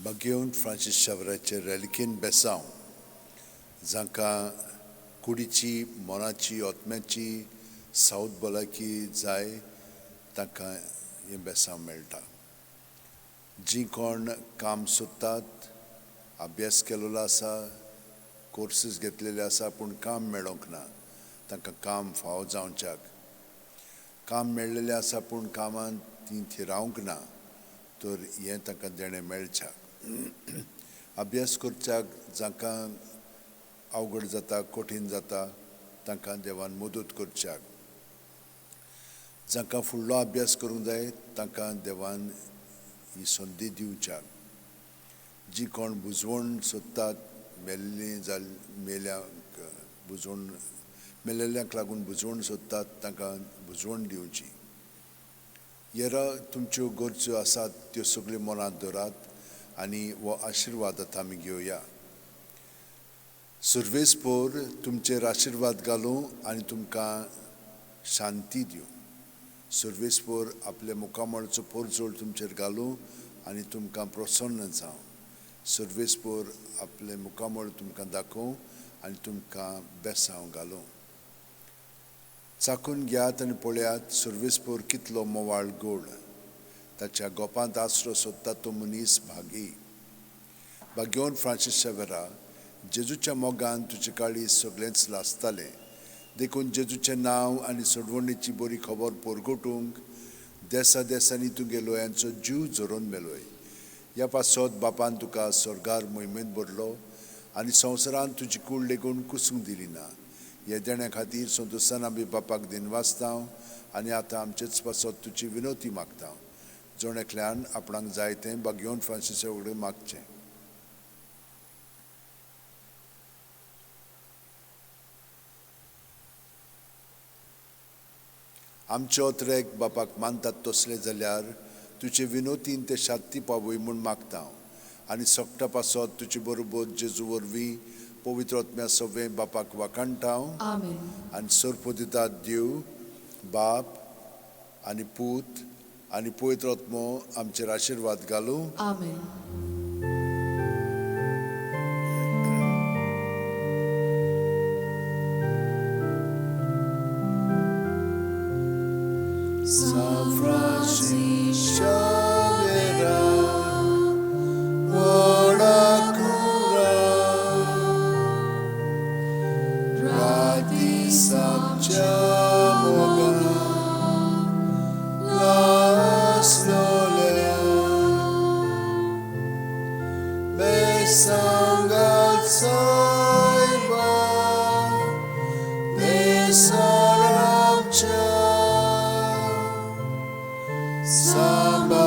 भाग्यवंत Francis शावराचे रेलिकेन बेसांव, जांकां कुडीची, मनाची, आत्म्याची सावत भलायकी जाय तांकां हें बेसांव मेळटा. जीं कोण काम सोदतात, अभ्यास केलेलो आसा, कोर्सीस घेतलेले आसा पूण काम मेळोंक ना, तांकां काम फावो जावच्याक. काम मेळ्ळेलें आसा पूण कामांत तीं थिरावंक ना तर हें तांकां देणें मेळच्याक. अभ्यास करच्याक जांकां अवघड जाता, कठीण जाता तांकां देवान मदत करच्याक. जांकां फुडलो अभ्यास करूंक जाय तांकां देवान ही संदी दिवच्याक. जी कोण बुजवण सोदतात, मेल्लीं जाल मेल्यांक बुजवण, मेलेल्यांक लागून बुजवण सोदतात तांकां बुजवण दिवची. येरा तुमच्यो गरजो आसात त्यो सगल्यो मनांत दवरात आनी हो आशिर्वाद आतां आमी घेवया. सर्वेस्पोर तुमचेर आशिर्वाद घालूं आनी तुमकां शांती दिवं. सर्वेस्पोर आपल्या मुखामळचो पोरजोळ तुमचेर घालूं आनी तुमकां प्रसन्न जावं. सर्वेस्पोर आपलें मुखामळ तुमकां दाखोवं आनी तुमकां बेसांव घालूं. चाखून घेयात आनी पळयात सर्वेस्पोर कितलो मोवाळ गोड. ताच्या गोपांत आसरो सोदता तो मनीस भागी. भाग्यवंत फ्रांसीस शेवेरा, जेजूच्या मोगान तुजे काळीज सगळेंच लासतालें, देखून जेजूचें नांव आनी सोडवणीची बरी खबर परगटूंक देसा देसांनी तुगे लोयांचो जीव झरोवन मेलोय. ह्या पासत बापान तुका स्वर्गार मोहिमेंत भरलो आनी संवसारांत तुजी कूड लेगून कुसूंक दिली ना. ह्या देण्या खातीर संतोशान आमी बापाक दिनवासता आनी आतां आमचेच पासत तुजी विनवती मागता. जण एकल्यान आपणाक जाय तें भाग्यवंत फ्रांसीसा कडेन मागचें. आमचे अत्रेक बापाक मानतात तसले जाल्यार तुजे विनोतीन ते शांती पावय म्हूण मागता आनी सगटा पासत तुजे बरोबर जेजू वरवीं पवित्र आत्म्या सगळें बापाक वाखाणटा. आनी सरपदिता देव बाप आनी पूत आनी पवित्र आत्मो आमचेर आशिर्वाद घालूं. आमेन. San Francis Xavier, ora cura, Radisam Chamoga, Las Lolea, Besangat Saiba, Besaramcha, Samba.